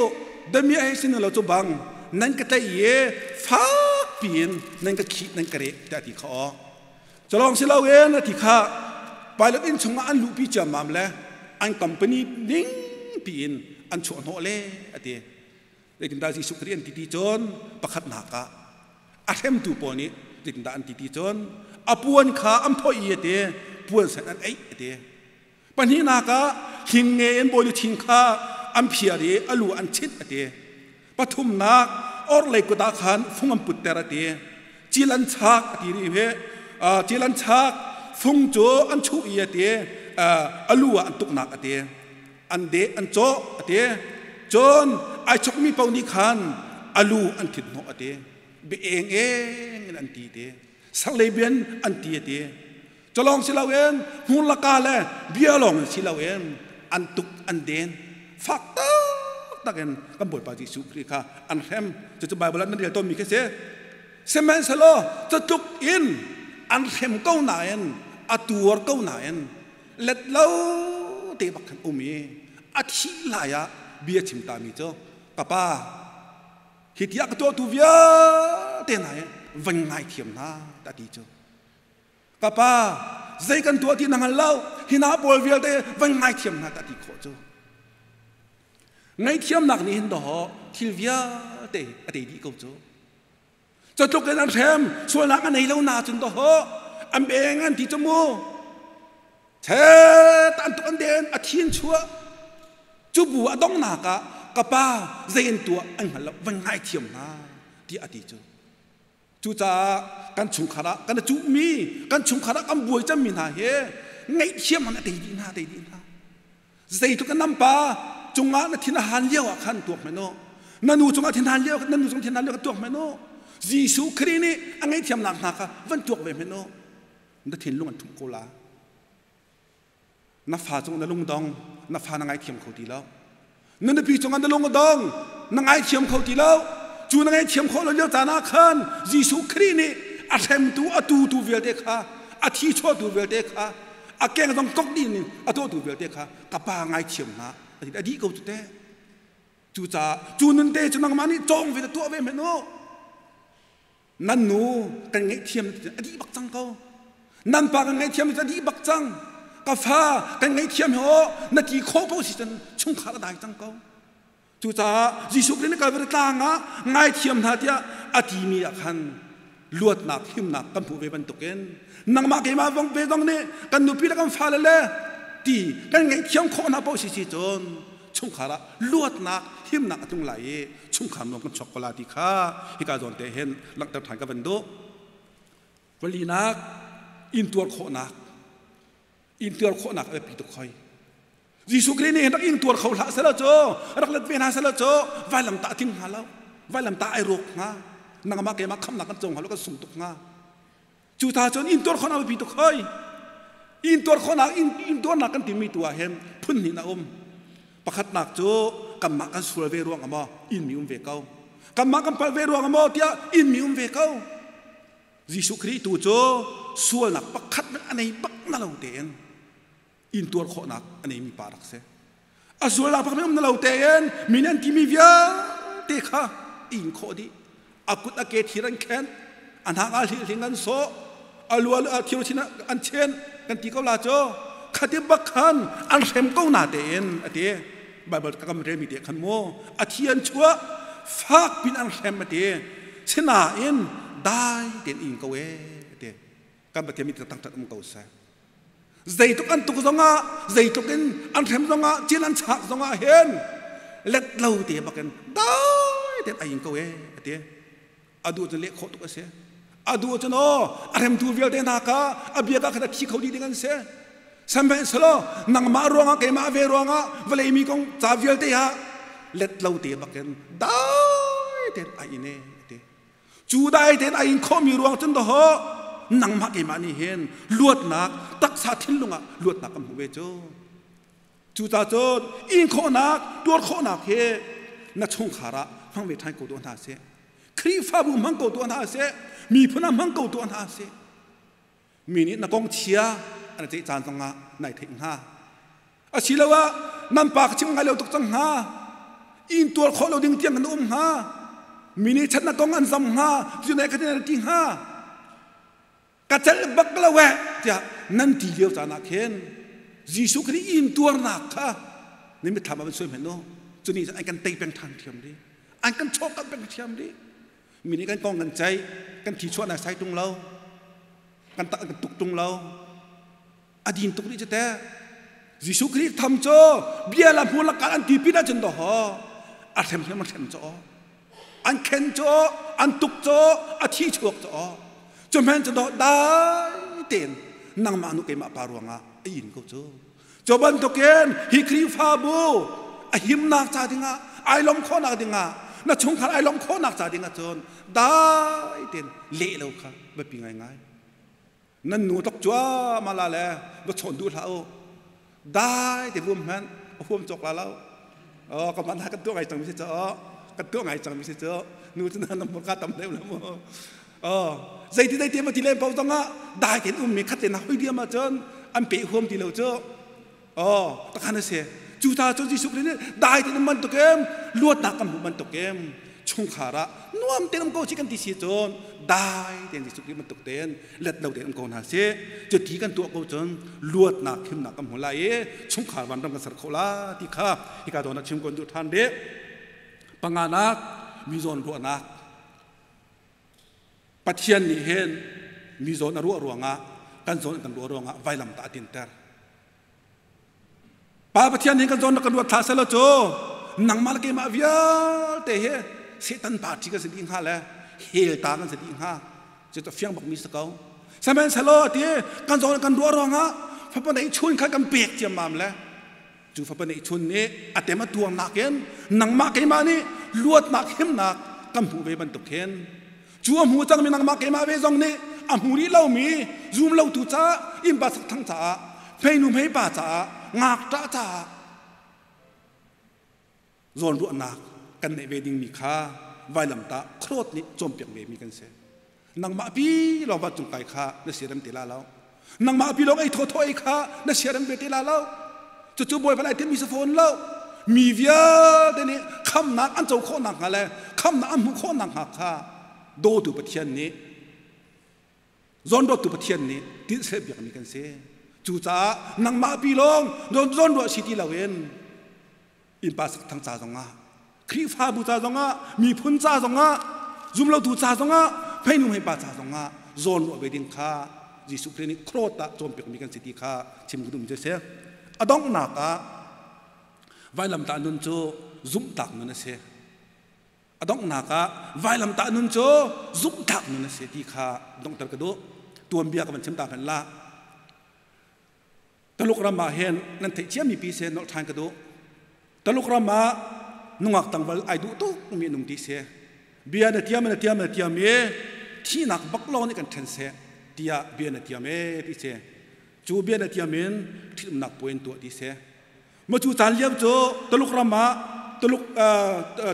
damiah hei si ning law cu bang nan ka tlaih i fak piin nan ka khih nan ka reh tiah a ti kha aw. Culawng si loin a ti kha pilot inn chungah an luhpi ciammam le an company ning piin an chuah hnawh le a ti. Zeitindah Jesuh Khrih an ti ti cun pakhatnak ah a hremtu pawl nih zeitindah an ti ti cun a puan kha an phoih i a ti puan sen an eih a ti. Pahnihnak ah hlingnge in bawi luchin kha an phiar i a lu an chit a ti. Pathumnak orhlei kut ah khan fung an putter a ti. Cil an chak a ti rih hi. Cil an chak fung cu an chuh i a ti. A lu ah an tuknak a ti. An deh an cawh a ti. Cun ai chokmi paoh nih khan a lu an thit hnawh a ti. Bia eng eng in an ti ti. Sarlei bian an ti a ti. Culawng si loin hmur laka le bia lawng in si loin an tuk an den fak taktak in kan Bawipa Jesuh Khrih kha an hrem. Cucu Bible ah nan rel tawnmi khi si. Sihmanhsehlaw catluk in an hrem ko nain a tuar ko nain let lo te bak khan um i a thih lai ah bia chim tami cu ka pa hi tiah ka tuahtu vialte hna hi van ngaithiam hna ta ti cu. Ka pa, zei kan tuah ti na hngal lo. Hi hna pawl vialte van ngaithiam hna ta ti khawh cu. Ngaihthiamnak nih hin dawh thil vialte a tei dih ko cu. Catluk in an hrem, sualnak a nei lo na cun dawh an beng an ti cu mu. Chet an tuk an den a thin chuah. Cu bu a dongnak ah ka pa zei an tuah an hngal lo, van ngaithiam hna tiah a ti cu. Cucaah kan chungkhar ah kan i cuhmi, kan chungkhar ah kan buai cangmi hna hi ngaihthiam an a tei dih hna, tei dih hna. Zeitluk in nan pa cungah na thin a han lio ah khan tuak hmanh u. Na nu cungah thin han lio, na nu cungah thin han lio kha tuak hmanh u. Jesuh Khrih nih a ngaihthiamnak hna kha van tuak ve hmanh u. Na thinlung an thumh ko la. Na fa cung na lungdong, na fa na ngaithiam kho ti lo. Na nupi cungah na lung a dong, na ngaithiam kho ti lo. Cu na ngaithiam khawh lo lio caan ah khan Jesuh Khrih nih a hremtu, a tutu vialte kha, a thi chuahtu vialte kha, a keng zong kok dih in a tuahtu vialte kha ka pa ngaithiam hna a ti a dih ko cu teh. Cucaah cu nun te cu nangmah nih cawng ve tuah ve hmanh u. Nan nu kan ngaihthiam a dih bak cang ko. Nan pa kan ngaihthiam a dih bak cang. Ka fa kan ngaihthiam hi aw na ti khawh ko si cun chungkhar a dai cang ko. Cucaah Jesuh Khrih nih Kalvari tlang ah ngaithiam hna tiah a timi ah khan luatnak himnak kan hmuh ve bantukin nangmah keimah vong ve zong nih kan nupi le kan fale le ti kan ngaihthiam khawh hna paoh si si cun chungkhar ah luatnak himnak a tlung lai i chungkhar nuam kan chuak ko la ti kha hika zawn te hin langhter ṭhan ka van duh. Palinak intuar khawhnak intuar khawhnak a biapi tuk hoi. Jesuh Khrih nih rak ingtuar kho hlah selaw cu rak let ve hna selaw cu vailam tah tling hnga lo vailam tah ai rawk hnga nangmah keimah khamnak kan co hnga lo kan sung tuk hnga. Cu ta cun intuar khawhnak biapi tuk hoi. Intuar khawhnak intuarnak kan timi tu ah hin phun hnih a um. Pakhatnak cu kanmah kan sual ve ruang ah maw inmi um ve ko. Kanmah kan palh ve ruang ah maw tiah inmi um ve ko. Jesuh Khrih tu cu sualnak pakhat hmanh a nei bak na lo tein intuar khawhnak a neimi pa rak si. A sualnak pakhat um na lo tein mi nih an timi vialte kha in khawh dih. A kut a ke thir an khenh, a hnak ah hlihling an sawh, a lu a thir chin an chen kan ti ko la cu khati bak khan an hrem ko na tein a ti. Bible ka kam relmi te khan mu a thi an chuah fak pin an hrem a ti. Sinain dai tein in ko e a ti. Kan Pathian mi taktak um ko seh. Zeitluk an tuk zongah, zeitluk in an hrem zongah, cil an chak zongah hin let lo te bakin dai tein ai in ko e a ti. A duh cun leh khawh tuk a si. A duh cun aw a hremtu vialte hna kha a bia ka khat a thi kho dih ding an si. Sihmanhsehlaw nangmah ruangah keimah ve ruangah vawlei mi kong ca vialte ah let lo te bakin dai tein ai in e a ti. Cu dai tein a in khawhmi ruang cun dawh nangmah keimah nih hin luatnak taksa thinlung ah luatnak kan hmuh ve cu. Cucaah cun in khawhnak tuar khawhnak hi na chungkhar ah hmang ve ṭhan ko tuah hna seh. Khrihfabu hmang ko tuah hna seh. Miphun ah hmang ko tuah hna seh. Mi nih na kong chia an ceih caan zongah nai theih hnga. Asiloah nan pa ka chim ngai lo tuk cang hnga. Inn tuar khawh lo ding tiang kan um hnga. Mi nih chat na kong an zam hnga. Cu nai khatin an ti hnga. Ka celh bak lo eh tiah nan ti lio caan ah khin Jesuh Khrih inn tuarnak kha nan mitthlam ah van suai hmanh u. Cu nih an kan tei peng ṭhan thiam dih. An kan chawhkanh peng thiam dih. Mi nih kan kong kan ceih, kan thi chuah nai sai tung lo. Kan tak kan tuk tung lo. A din tuk rih cu teh. Jesuh Khrih tham cu bia la hmu lakal an ti pin ahcun dawhaw a hrem hrem a hrem cu an khen cu an tuk cu a thi chuak cu cu hmenh cu dawh dai tein nangmah nu keimah pa ruangah a in ko cu cu bantukin hi Khrihfabu a himnak ca dingah ai lawm khawhnak dingah na chungkhar ai lawm khawhnak ca dingah cun dai tein leh lo kha biapi ngaingai. Nan nu tlok cuahmah la le va chawn duh hlah u. Dai te vuam hmanh a huam cawk la lo. Oh, ka man kan tuah ngai cang mi si cu. Kan tuah ngai cang mi si cu. Nu cu nan murka tam deuh la mu. Oh, zeiti zeiti ma ti len pau zong ah dai tein um mi khat te na hoi diam ahcun an pe huam ti lo cu. Oh, takhan a si. Cu ta cu Jesuh Khrih nih dai tein um bantuk em luatnak kan hmuh bantuk em chungkhar ah nuam tein um ko si kan ti si cun Dai tein Jesuh Khrih bantuk tein let lo tein um ko hna sih. Cuti kan tuah ko cun luatnak himnak kan hmu lai i chungkhar vanram kan ser kho la ti kha hika zawn ah chim kon duh ṭhan rih. Panganak, mi zawn ruahnak. Pathian nih hin mi zawn a ruah ruangah, kan zawn kan ruah ruangah vailam tah a tinter. Pa Pathian nih kan zawn kan ruat thla selaw cu nangmah le keimah vialte hi Satan party kan si dih hnga le hell ta kan si dih hnga. Cu cu fiang bak mi si ko. Sihmanhsehlaw ti kan zawn kan ruah ruangah fapa neih chun kha kan pek ciammam le cu fapa neih chun nih a tem a tuang nakin nangmah keimah nih luatnak himnak kan hmuh ve bantuk hin cu a hmu cangmi nangmah keimah ve zong nih a hmu rih lomi zum lotu caah innpa sakthang caah hmeinu hmeipa caah ngakṭah caah zawnruahnak kan neih ve dingmi kha vailamtah khuaruat nih cawnpiak ve mi kan si. Nangmah pi lawng vancung kai kha na siarem te la lo. Nangmah pi lawng ei thawthaw ei kha na siarem ve te la lo. Cucu Bawipa lai timmi si fawn lo. Mi vialte nih khamnak an co khawh nakhnga le khamnak an hmuh khawh nakhnga kha dawtu Pathian nih, zawnruattu Pathian nih tinhseh biakmi kan si. Cucaah nangmah pi lawng zawnruah si ti loin innpa sakthang ca zongah, Khrihfabu ca zongah, miphun ca zongah, zumlotu ca zongah, hmeinu hmeipa ca zongah zawnruah ve ding kha Jesuh Khrih nih khuaruat ah cawnpiakmi kan si ti kha chim ka duhmi cu a si. A donghnak ah vailamtah nun cu zumhtak nun a si. A donghnak ah vailamtah nun cu zumhtak nun a si ti kha donghter ka duh. Tuanbia ka van chim ta hmanh la. Taluk ram ah hin nan theih ciami pi se nolh ṭhan ka duh. Taluk ram ah nungak tangval ai duh tuk mi nung ti se. Bia na tiam na tiam na tiam i thihnak bak lawng nih kan ṭhen seh tiah bia na tiam e ti se. Cu bia na tiam in ṭhitumnak puai in tuah ti se. Ma cu caan lio cu Taluk ram ah Taluk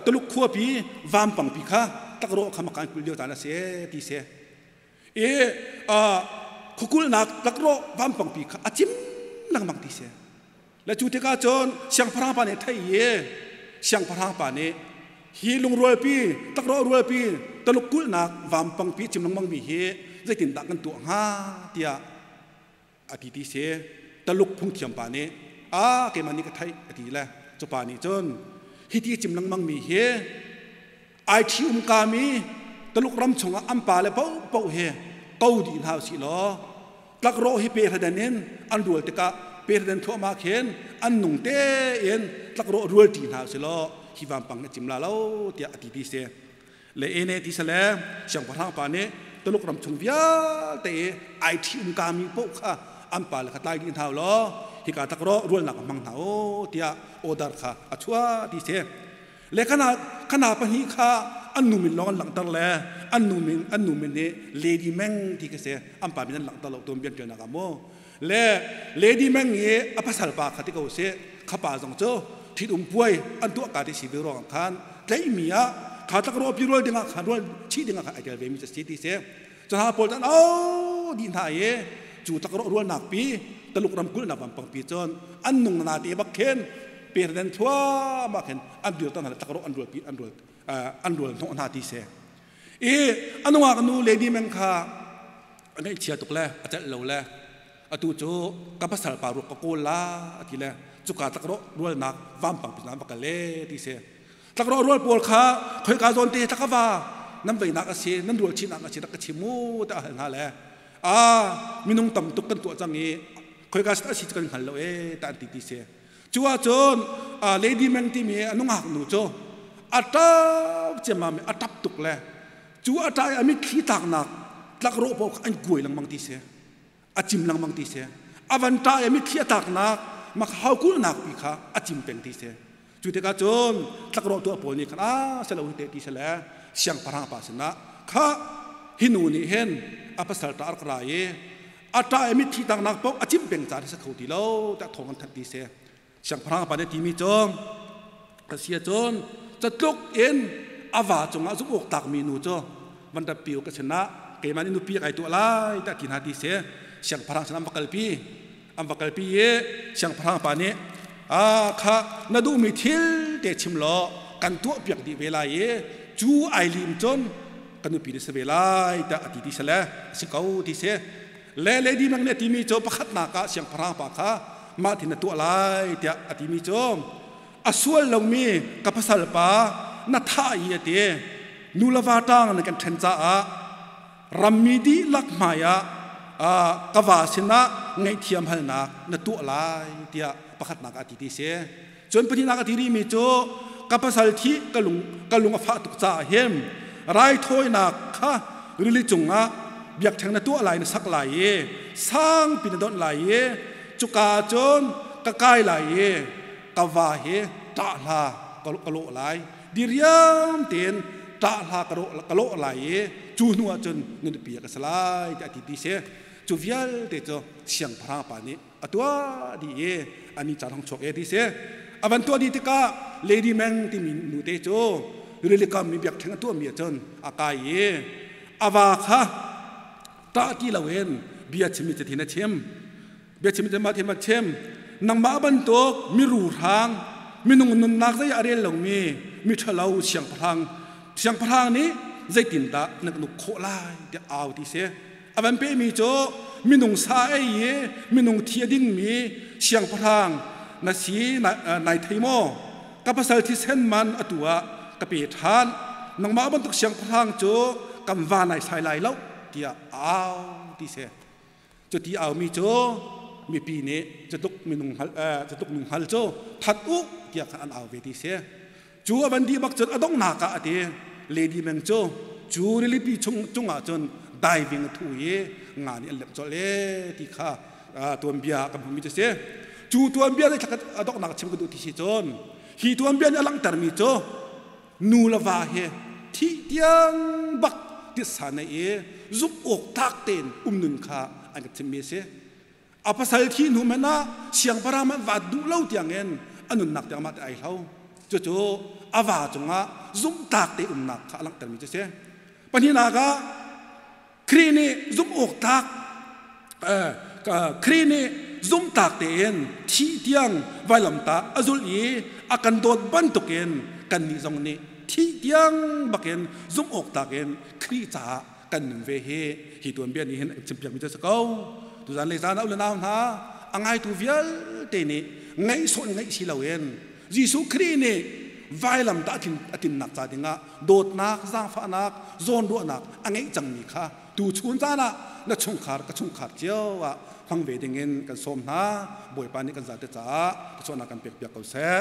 Taluk khuapi vampangpi kha takrawh kha makan kul lio caan a si ti se. I khuakulhnak tlakrawh vampangpi kha a cim lengmang ti si. Le cu tikah cun siangpahrang pa nih thei i siangpahrang pa nih hi lungrualpi tlakrawh rualpi Taluk kulhnak vampangpi cim lengmang mi hi zeitindah kan tuah hnga tiah a ti ti si. Taluk phungthiam pa nih a keimah nih ka theih a ti le cu pa nih cun hi ti cim lengmang mi hi ai ṭhi umkami Taluk ram chungah an pa le paohpaoh hi ko dih hna usih law tlakrawh hi pehraden in an rual tikah pehraden thluahmah khin an nung tein tlakrawh rual ṭi hna usih law hi vampang hi cim la lo tiah a ti ti si. Le ene ti sale siangpahrang pa nih Taluk ram chung vialte i ai ṭhi umkami paoh kha an pa le kha tlai dih hna law hika tlakrawh rualnak a hmang hna u tiah order kha a chuah ti si. Le khana khana pahnih kha an nu min lawng an langhter le an nu min an nu min nih Lady Meng ti ka si. An pa min an langhter lo tuan bian ṭialnak ah mu. Le Lady Meng i a pasal pa kha ti ko si, kha pa zong cu ṭhitum puai an tuah ka ti si ve ruangah khan tlaihmi ah kha tlakrawh pi rual dingah khan rual chih dingah khan ai tel ve mi si ti si. Cu hna pawl tan au dih hna i cu tlakrawh rualnak pi Taluk ram kulhnak vampang pi cun an nung na te bak khin perden thluahmah khin an dir tan hna tlakrawh an rual pi an rual an rual hnawh hna ti si. I anungak nu Lady Meng kha a ngaihchia tuk le a celh lo le atu cu ka pasal pa ruak ka kawl la ati le cuka tlakrawh rualnak vampang pi va kal e ti si. Tlakrawh rual pawl kha khoika zawn te tlakava nan veinak a si, nan rual chinnak a si, rak ka chim mu tiah a hal hna le a minung tam tuk kan tuah cang i khoika a si kan hngal lo e ta an ti ti si. Cu ahcun Lady Meng timi a nungak nu cu a ṭap ciammam i a ṭap tuk le cu a ṭah i a mitthli tlaknak tlakrawh paoh kha an kuai lengmang ti si, a cim lengmang ti si. A van ṭah i a mitthli a tlaknak mak haukulhnak pi kha a cim peng ti si. Cu tikah cun tlakrawh tuah pawl nih khan a si lo hi te ti si le siangpahrang pa sinah kha hi nu nih hin a pasal ṭah a rak ra i a ṭah i mitthli tlaknak paoh a cimh peng caah a si kho ti lo tiah thawng an thanh ti si. Siangpahrang pa nih timi cu a si ahcun catluk in a va cungah zumh awk tlakmi nu cu van ratpi u ka sinah keimah nih nupi kai tuah lai tiah ti hna ti si. Siangpahrang sinah an va kalpi. An va kalpi i siangpahrang pa nih a kha na duhmi thil te chim law kan tuah piak dih ve lai i cu ai lim cun Ka nupi na si ve lai tiah a ti ti si le a si ko ti si. Le Lady Meng nih a timi cu pakhatnak ah siangpahrang pa kha mah tin na tuah lai tiah a timi cu a sual lomi ka pasal pa na thah i a ti. Nu le va ṭang na kan ṭhen caah rammi dihlak hmai ah ka va sinah ngaihthiam halnak na tuah lai tiah pakhatnak ah a ti ti si. Cun pahnihnak a ti rihmi cu ka pasal thi ka lung a fah tuk caah hin raithawinak kha rili cungah biakṭheng na tuah lai, na sak lai i sangpi na donh lai i cuka cun ka kai lai i ka va hi ṭah hla ka lawh lai, diriam tein ṭah hla ka lawh lai i cu hnu ah cun na nupi ah ka si lai tiah a ti ti si. Cu vialte cu siangpahrang pa nih a tuah dih i ani caan hong chuak e ti si. A van tuah dih tikah Lady Meng timi nute cu rilikam mi biakṭheng a tuahmi ahcun a kai i a va kha ṭah ti loin bia chimmi cathin a chim. Bia chimmi cu mah thim a chim: "Nangmah bantuk miru hrang, minung nunnak zei ah a rel lomi miṭhalo siangpahrang, siangpahrang nih zeitindah na ka nuk khawh lai?" tiah au ti si. A van pehmi cu minung sa ei i minung thi a dingmi siangpahrang na si nai thei maw? Ka pasal thisen man atu ah ka pe ṭhan. Nangmah bantuk siangpahrang cu kan va nai sai lai lo tiah a au ti si. Cuti aumi cu mipi nih cutluk minung hngal cutluk nung hngal cu that u tiah khan an au ve ti si. Cu a van dih bak cun a donghnak ah a ti, Lady Meng cu cu rilipi chung cungah cun diving a thu i nga nih an lemh colh e ti kha tuanbia kan hmuhmi cu si. Cu tuanbia nih a donghnak chim ka duh ti si cun hi tuanbia nih a langhtermi cu nu le va hi thih tiang bak titsa nei i zumh awk tlak tein um nun kha an ka chimmi a si. A pasal thi hnu hmanh ah siangpahrang hmanh vaat duh lo tiangin a nunnak tiang mah te ai hlo. Cucu a va cungah zumhtlak te umnak kha a langhtermi cu a si. Pahnihnak ah Khrih nih zumh awk tlak Khrih nih zumhtlak tein thih tiang vailamtah a zulh i a kan dawt bantukin kannih zong nih thih tiang bakin zumh awk tlak in Khrih caah kan nun ve hi hi tuanbia nih hin an chimpiakmi cu a si ko. Tuzan le zan ah u le nau hna, a ngaitu vialte nih ngaih sawh in ngaih si loin Jesuh Khrih nih vailam tah a tlinnak ca dingah dawtnak, zaangfahnak, zawnruahnak a ngeih cangmi kha tu chun caan ah na chungkhar, ka chungkhar cio ah hmang ve dingin kan sawm hna. Bawipa nih kan zate caah thluachuahnak kan pekpiak ko seh.